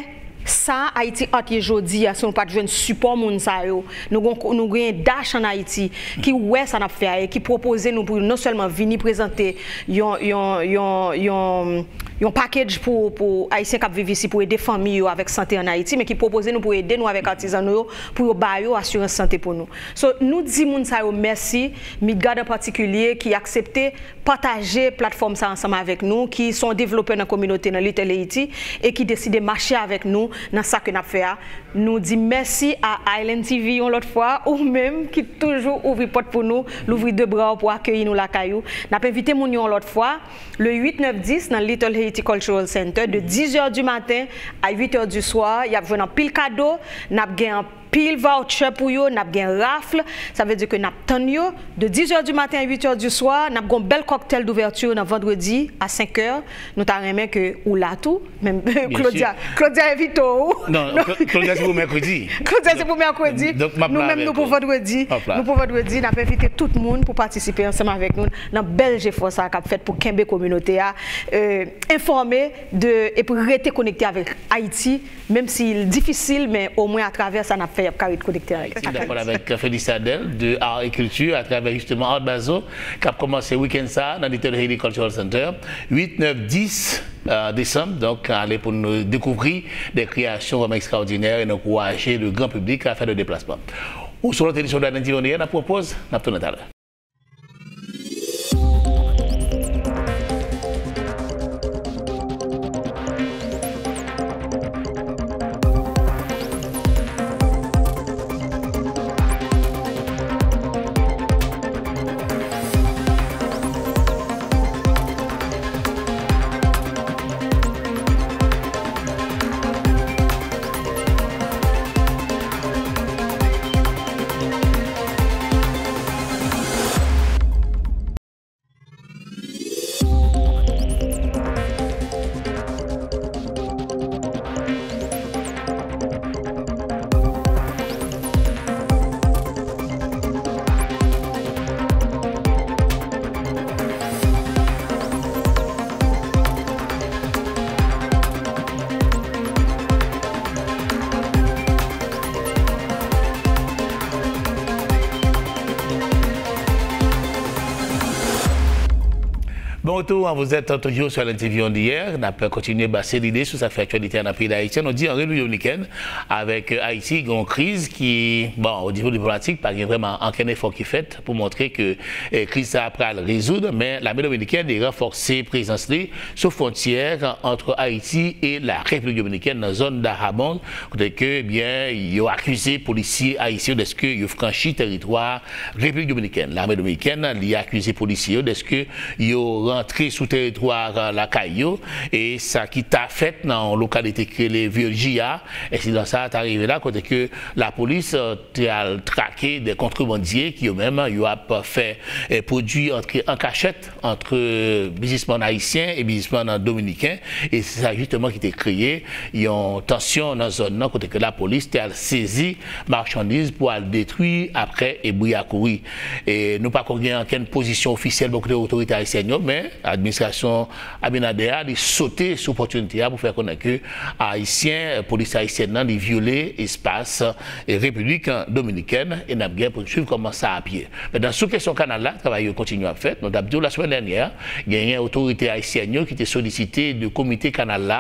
Sa Haiti Art ye jodi a, si nou pa t jwenn sipò moun sa yo, nou gon, nou gen Dash ann Ayiti ki wè sa n ap fè a e ki pwopoze nou pou non sèlman vini prezante yon, yon, yon, yon, yon package pou, pou Ayisyen k ap viv isi, pou ede fanmi yo avèk sante ann Ayiti, men ki pwopoze nou pou ede nou avèk atizan nou yo, pou yo ba yo asirans sante pou nou. So, nou di moun sa yo mèsi, Midgard an patikilye, ki aksepte pataje platfòm sa ansanm avèk nou, ki se yon devlopè nan kominote nan Little Haiti e ki deside mache avèk nou nan sa ke n ap fè a. Nou di mèsi a Island T V yon lòt fwa, ou menm ki toujou ouvri pòt pou nou, louvri de bra w pou akeyi nou lakay ou. N ap envite moun yo yon lòt fwa, le uit, nèf, dis nan Little Haiti Cultural Center, de dizè di maten a uitè di swa. Y ap jwenn anpil kado, n ap gen anpil voucher pou yo, n ap gen rafle, sa vle di ke n ap tann yo de dizè di maten a uitè di swa. N ap gen yon bèl cocktail d'ouverture nan vandredi a senkè. Nou ta renmen ke ou la tou, men Claudia, Claudia envite w. Non, Claudia se pou mèkredi. Claudia se pou mèkredi. Donk, m ap la avèk ou. Nou menm, nou pou vandredi. Nou pou vandredi, n ap envite tout moun pou patisipe ansanm avèk nou nan bèl jefò sa a k ap fèt pou kenbe kominote a, euh, enfòme de, epi rete konekte avèk Ayiti, menm si l difisil, men omwen atravè sa n ap fè, y ap ka ret konekte avèk Ayiti. Dakò avèk Felicia Del de Art et Culture atravè, jisteman, Art Basel, k ap kòmanse wikenn sa a nan Little Haiti Cultural Center, uit, nèf, dis, euh, desanm. Donk, ale pou nou dekouvri de kreyasyon vrèman ekstraòdinè e n ankouraje le gran piblik a fè de deplasman. Yon sou lòt edisyon de Haiti Art, n ap pran yon poz, n ap tounen talè. Bon retour, hein, vous êtes toujours sur L N T V On The Air. N ap kontinye brase lide sou sa k fè aktyalite a nan peyi Dayiti. Nou di an Repiblik Dominikèn, avèk, euh, Ayiti, gen yon kriz ki, bon, o nivo diplomatik, pa gen vrèman ankenn efò ki fèt pou montre ke, eh, kriz sa a pral rezoud, men lame dominikèn li ranfòse prezans li sou fwontyè ant Ayiti e la Repiblik Dominikèn nan zòn Dajabón, kote ke, ebyen, yo akize polisye ayisyen yo dèske yo franchi tèritwa Repiblik Dominikèn. Lame dominikèn li akize polisye yo dèske yo rantre sou tèritwa lakay yo, e sa ki ta fèt nan yon lokalite ki rele Virgia. Ensidan sa a ta rive la kote ke lapolis, euh, te al trake de kontribandye ki yo menm yo ap fè, eh, pwodui antre an kachèt ant biznismann ayisyen e biznismann dominiken, e se sa jisteman ki te kreye yon tansyon nan zòn nan, kote ke lapolis te al sezi machandiz pou al detwi apre e bri a kouri. E nou pako gen ankenn pozisyon ofisyèl bò kote otorite ayisyèn yo, men administrasyon Abinader a, li sote sou opòtinite a pou fè konnen ke Ayisyen, polis ayisyèn nan, li vyole espas, eh, Repiblik Dominikèn, e n ap gen pou n swiv kòman sa ap ye. Mentnan, sou kesyon kanal la, travay yo kontinye ap fèt. Nou t ap di w lasemèn dènyè, genyen otorite ayisyèn yo ki te solisite de komite kanal la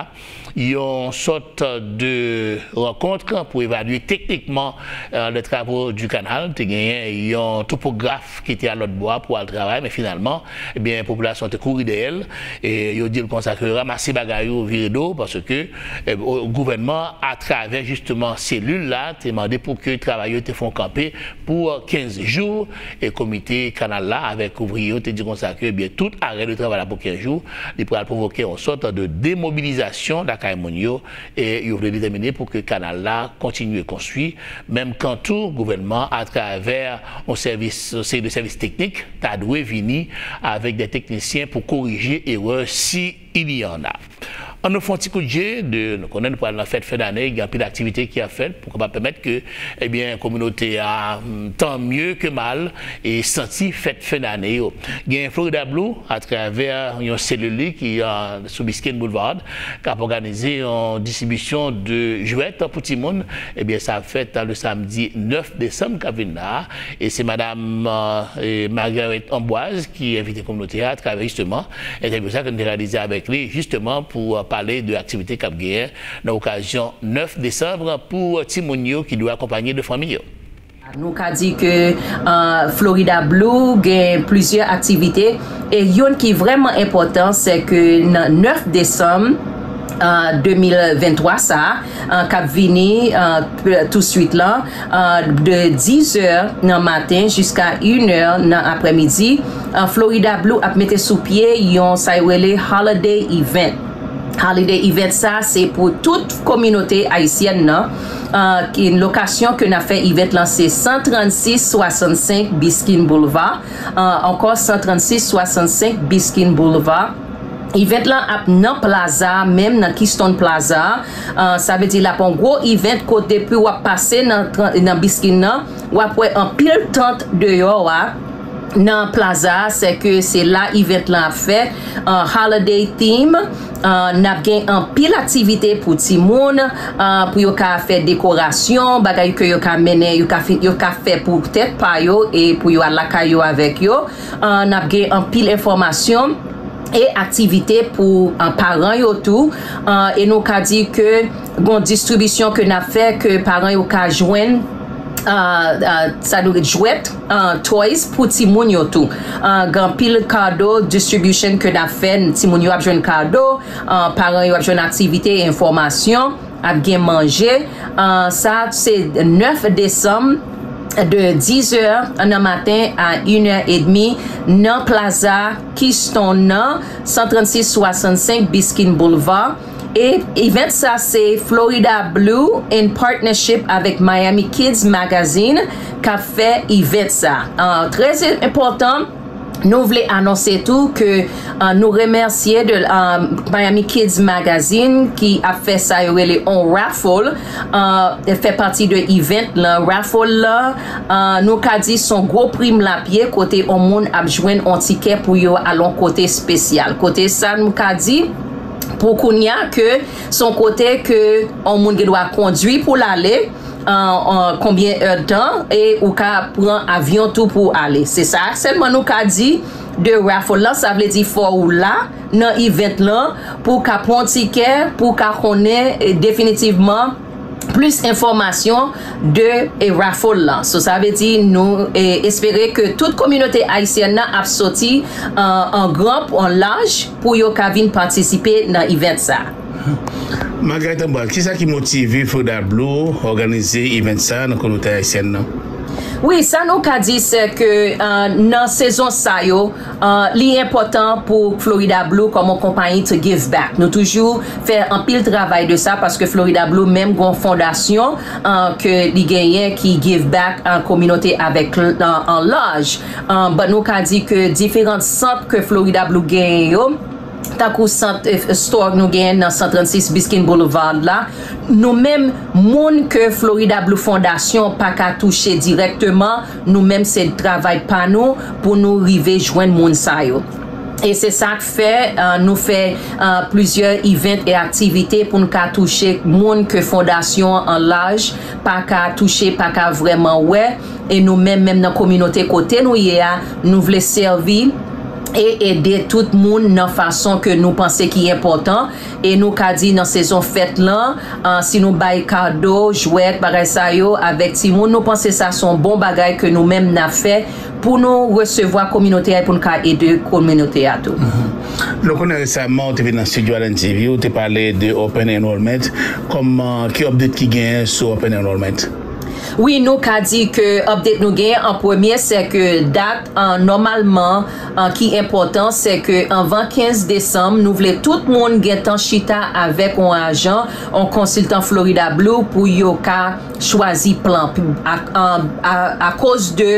yon sòt de rankont pou evalye teknikman, euh, les travaux du canal. Te genyen yon topograf ki te al lòt bò a pou al travay, men finalman, ebyen, popilasyon te kouri dèyè l, e yo di l konsa ke ranmase bagay ou, vire do, paske, eh, o-, gouvènman, atravè jisteman selil la, te mande pou ke travay yo te fè yon kanpe pou kenz jou, e komite kanal la avèk ouvriye yo te di konsa ke, ebyen, tout arè de travay la pou kenz jou, li pral pwovoke yon sòt de demobilizasyon lakay moun yo, e yo vle detèmine pou ke kanal la kontinye konstwi, menm kan tou gouvènman, atravè yon sèvis, yon seri de sèvis teknik, ta dwe vini avèk de teknisyen pou korije erè si il y en a. Ann nou fè yon ti kout je, de, nou konnen nou pral nan fèt fen dane, gen anpil aktivite ki ap fèt pou kapab pèmèt ke, ebyen, kominote a, mm, tan mye ke mal, e santi fèt fen dane yo. Gen Florida Blue, atravè yon selil li ki, a, sou Biscayne Boulevard, k ap òganize yon distribisyon de jwèt pou timoun. Ebyen, sa ap fèt le samdi nèf desanm k ap vin la. E se madam, e, Margaret Amboise ki envite kominote a atravè, jisteman, entèvyou sa ke nou te reyalize avèk li, jisteman, pou, e, pale de aktivite k ap genyen nan okazyon nèf desanm pou timoun yo ki dwe akonpanye de fanmi yo. Nou ka di ke, e, Florida Blue gen plizyè aktivite, e youn ki vrèman enpòtan, se ke nan nèf desanm, e, de mil venntwa sa a, e, k ap vini, e, touswit la, e, de diz è nan maten jiska inè nan aprèmidi, e, Florida Blue ap mete sou pye yon sa yo rele holiday event. Holiday event sa, se pou tout kominote ayisyèn nan. E, ki lokasyon ke n ap fè event lan, se san trannsis swasannsenk Biscayne Boulevard. E, ankò, san trannsis swasannsenk Biscayne Boulevard. Event lan ap nan plaza, menm nan Keystone Plaza. E, sa vle di l ap yon gwo event kote depi w ap pase nan, nan Biscayne nan, w ap wè anpil tant deyò a. Nan plaza a, se ke se la event lan ap fèt, e, holiday theme, e, n ap gen anpil aktivite pou timoun, e, pou yo ka fè dekorasyon, bagay ke yo ka mennen, yo ka, fi- yo ka fè pou tèt pa yo e pou yo al lakay yo avèk yo. E, n ap gen anpil enfòmasyon e aktivite pou, e, paran yo tou. E, e nou ka di ke gon distribisyon ke n ap fè ke paran yo ka jwenn, e, e, sa nou rele jwèt, e, toys pou timoun yo tou. E, gen anpil kado distribution ke n ap fè, timoun yo ap jwenn kado, e, paran yo ap jwenn aktivite e enfòmasyon, ap gen manje. E, sa se nèf desanm de diz è nan maten a inè edmi nan plaza Keystone nan, san trannsis swasannsenk Biscayne Boulevard. E event sa se Florida Blue in partnership avèk Miami Kids Magazine k ap fè event sa. E, trè enpòtan, nou vle anonse tou ke, e, nou remèsye de, e, Miami Kids Magazine ki ap fè sa yo rele on raffle, e, fè pati de event lan. Raffle la, e, nou ka di s on gwo prim lapye kote on moun ap jwenn on tikè pou yo al on kote espesyal. Kote sa nou ka di pou kounya ke s on kote ke on moun gen dwa kondwi pou l ale, e, e, konbyen èdtan, e ou ka pran avyon tou pou w ale. Se sa sèlman nou ka di de raffle lan, sa vle di fò ou la nan event lan pou w ka pran tikè, pou w ka konnen, e, definitivman plis enfòmasyon de, e, raffle lan. So, sa vle di nou, e, espere ke tout kominote ayisyèn nan ap soti, e, an gran, an laj pou yo ka vin patisipe nan event sa. Margaret Amboise, kisa ki motive Florida Blue òganize event sa nan kominote ayisyèn nan? Wi, sa nou ka di se ke, e, nan sezon sa yo, e, li enpòtan pou Florida Blue kòm yon konpayi to give back. Nou toujou fè anpil travay de sa paske Florida Blue menm gon fondasyon, e, ke li genyen ki give back an kominote avèk, e, an laj. E, but nou ka di ke diferan sant ke Florida Blue genyen yo, tankou sant, e, store nou genyen nan san trannsis Biscayne Boulevard la, nou menm, moun ke Florida Blue Fondasyon pa ka touche dirèkteman, nou menm se travay pa nou pou nou rive jwenn moun sa yo. E se sa k fè, e, nou fè, e, plizyè event e aktivite pou n ka touche moun ke fondasyon an laj pa ka touche, pa ka vrèman wè. E nou menm, menm nan kominote kote nou ye a, nou vle sèvi e ede tout moun nan fason ke nou panse ki enpòtan. E nou ka di nan sezon fèt lan, e, si nou bay kado, jwèt, bagay sa yo avèk timoun, nou panse sa se yon bon bagay ke nou menm n ap fè pou nou resevwa kominote a e pou n ka ede kominote a tou. Nou konnen resaman ou te vin nan estidyo Allen T V, ou te pale de open enrollment. Kòman, ki update ki genyen sou open enrollment? Wi, nou ka di ke update nou genyen an premye, se ke dat, an, nòmalman, an, ki enpòtan, se ke anvan kenz desanm, nou vle tout moun gentan chita avèk yon ajan, yon konsiltan Florida Blue pou yo ka chwazi plan. A, a, a, akoz de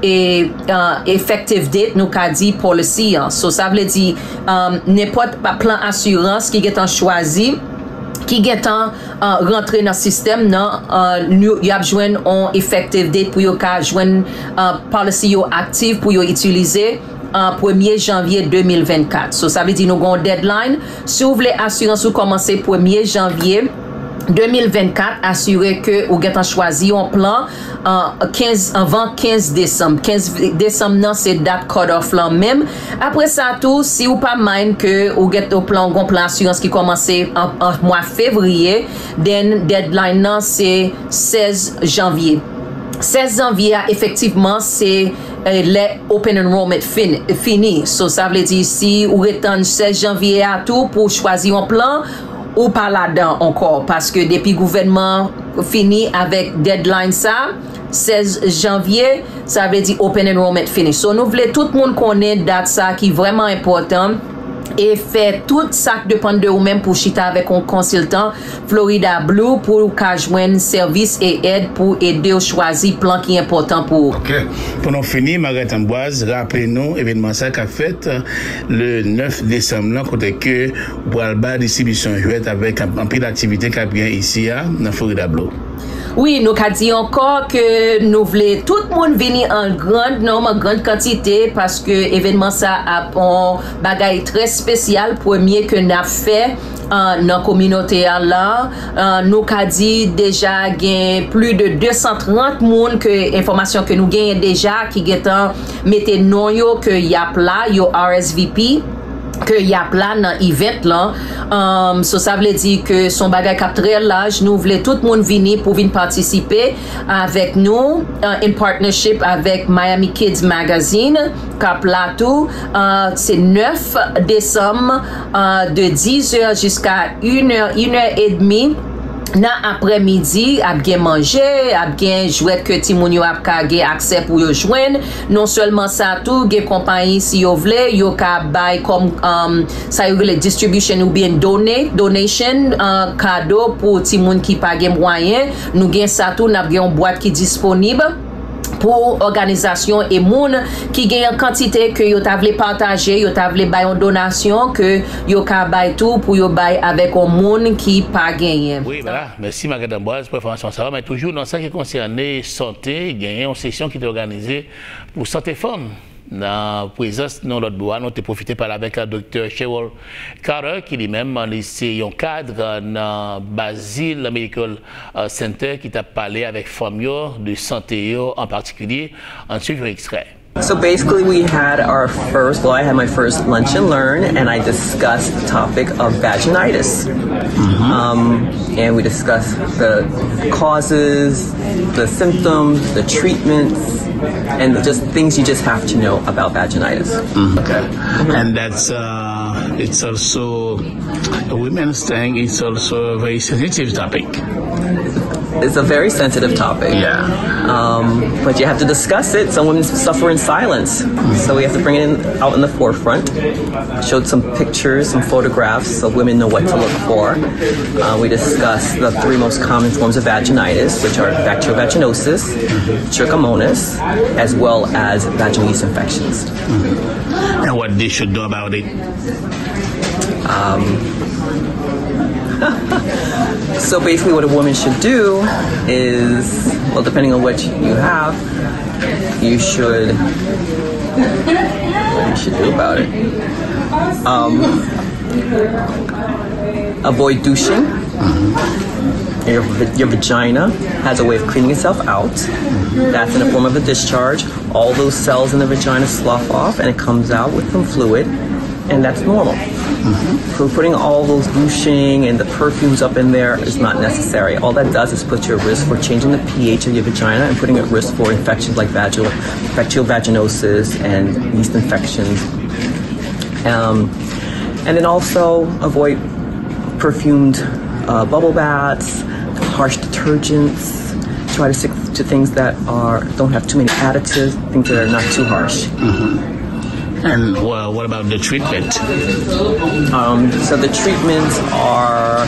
e, e, effective date, nou ka di policy an. So, sa vle di, um, nenpòt plan asirans ki gentan chwazi, ki gentan, uh, rantre nan sistèm nan, uh, nou, y ap jwenn on effective date pou yo ka jwenn, uh, policy yo aktif pou yo itilize, uh, premye janvye de mil vennkat. So, sa vle di nou gen yon deadline. Si w vle asirans ou kòmanse premye janvye de mil vennkat, asire ke ou gentan chwazi yon plan, uh, kenz, anvan kenz desanm. Kenz desanm nan se dat cut off lan menm. Apre sa tou, si ou pa mind ke ou gen yon plan, gon plan asirans ki kòmanse an, an mwa fevriye, then deadline nan se sèz janvye. Sèz janvye a, efektivman, se, eh, lè open enrollment fin, fini. So, sa vle di, si ou ret tann sèz janvye a tou pou chwazi yon plan, ou pa ladan ankò, paske depi gouvènman fini avèk deadline sa, sèz janvye, sa vle di open enrollment fini. So, nou vle tout moun konnen dat sa ki vrèman enpòtan, e fè tout sa k depann de ou menm pou chita avèk yon konsiltan Florida Blue pou ou ka jwenn sèvis e èd pou ede w chwazi plan ki enpòtan pou ou. Ok. Pou nou fini, Margaret Amboise, raple nou evènman sa k ap fèt, euh, le nèf desanm lan, kote ke ou pral bay distribisyon jwèt avèk an-, anpil aktivite k ap gen isi a nan Florida Blue. Wi, nou ka di ankò ke nou vle tout moun vini an grand nombre, an grand kantite, paske evènman sa ap yon bagay trè espesyal, premye ke n ap fè, ah, nan kominote a la. Ah, nou ka di deja gen plis de de san trant moun ke enfòmasyon ke nou genyen deja ki gentan mete non yo ke y ap la, yo R S V P, ke y ap la nan event lan. Um, so, sa vle di ke se yon bagay k ap trè laj. Nou vle tout moun vini pou vin patisipe avèk nou, uh, in partnership avèk Miami Kids Magazine, k ap la tou. Uh, se nèf desanm, uh, de dizè jiska inè, inè edmi. Nan aprèmidi, ap gen manje, ap gen jwèt ke timoun yo ap ka gen aksè pou yo jwenn. Non sèlman sa tou, gen konpayi, si yo vle, yo ka bay kòm, um, sa yo rele distribution oubyen donate, donation, uh, kado pou timoun ki pa gen mwayen. Nou gen sa tou, n ap gen yon bwat ki disponib pou òganizasyon e moun ki gen yon kantite ke yo ta vle pataje, yo ta vle bay yon donasyon ke yo ka bay tou pou yo bay avèk yon moun ki pa genyen. Wi, vwala. Mèsi, Margaret Amboise, pou enfòmasyon sa a. Men toujou nan sa ki konsène sante, genyen yon sesyon ki te òganize pou sante fanm. Nan prezans nou lòt bò a, nou te pwofite pale avèk, euh, Doktè Cheryl Carter, ki li menm, li se yon kad, euh, nan Basil Medical, euh, Center, ki t ap pale avèk fanm yo, de sante yo an patikilye. Ann swiv yon ekstrè. So basically, we had our first, well, I had my first lunch and learn, and I discussed the topic of vaginitis. Um, and we discussed the causes, the symptoms, the treatments, and just things you just have to know about vaginitis. Okay. And that's, uh, it's also a women's thing, it's also a very sensitive topic. It's a very sensitive topic. Yeah. Um, but you have to discuss it. Some women suffer in silence. So we have to bring it in, out in the forefront. Showed some pictures, some photographs, so women know what to look for. Uh, we discussed the three most common forms of vaginitis, which are bacterial vaginosis, trichomonas, as well as vaginal yeast infections. And what they should do about it? Um, so basically, what a woman should do is, well, depending on what you have, you should, what you should do about it. Um, avoid douching. Your, your vagina has a way of cleaning itself out. That's in the form of a discharge. All those cells in the vagina slough off and it comes out with some fluid, and that's normal. So putting all those douching and the perfumes up in there is not necessary. All that does is put you at risk for changing the pH of your vagina and putting you at risk for infections like vaginal, bacterial vaginosis and yeast infections. Um, and then also avoid perfumed, uh, bubble baths, harsh detergents. Try to stick to things that are don't have too many additives, things that are not too harsh. And uh, what about the treatment? Um, so the treatments are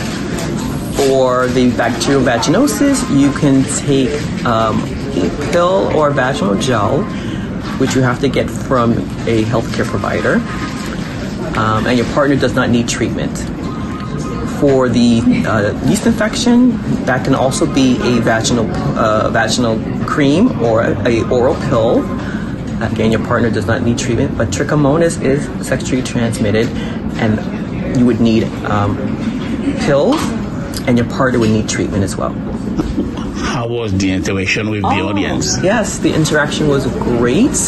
for the bacterial vaginosis. You can take um, a pill or vaginal gel, which you have to get from a healthcare provider, um, and your partner does not need treatment. For the uh, yeast infection, that can also be a vaginal uh, vaginal cream or a oral pill. Again, your partner does not need treatment, but trichomonas is sexually transmitted, and you would need um, pills, and your partner would need treatment as well. How was the interaction with the audience? Yes, the interaction was great.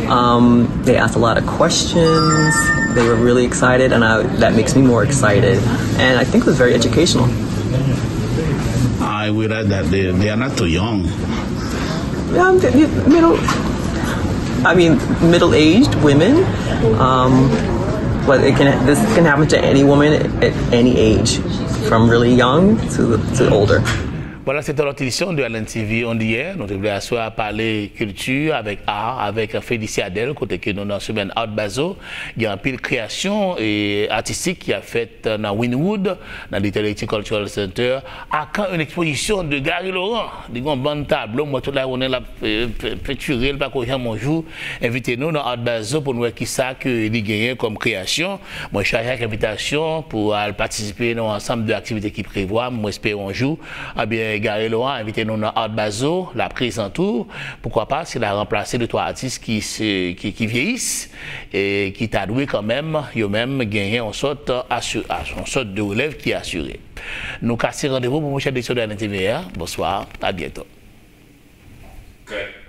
Um, they asked a lot of questions. They were really excited, and I, that makes me more excited. And I think it was very educational. I realize that they, they are not too young. Um, the- the middle, I mean, middle-aged women. Um, but it can this can happen to any woman at any age, from really young to to older. Voilà, se te lòt edisyon de Island T V on the Air. Nou te vle aswè a pale kilti avèk art, avèk Felicia Dell, kote ke nou nan semèn Art Basel. Gen anpil kreyasyon e atistik ki ap fèt nan Wynwood, nan Little Haiti Cultural Center. À quand une exposition de Gary Laurent? Li gen yon bann tablo, mwen tout la jounen l ap pentire, l pa ko janm yon jou envite nou nan Art Basel pou nou wè kisa ke li genyen kòm kreyasyon. Mwen chaje ak envitasyon pou al patisipe nan yon ansanm de aktivite ki prevwa. Mwen espere yon jou, ebyen, Gary Laurent envite nou nan Art Basel, la prezan tou. Poukwa pa, si la ranplase de twa atis ki, se, ki, ki vyeyis e ki ta dwe kanmenm, yo menm, genyen yon sòt, asir, yon sòt de relèv ki asire. Nou kase randevou pou pwochèn edisyon de N T V a. Bonswa, a byento. Okay.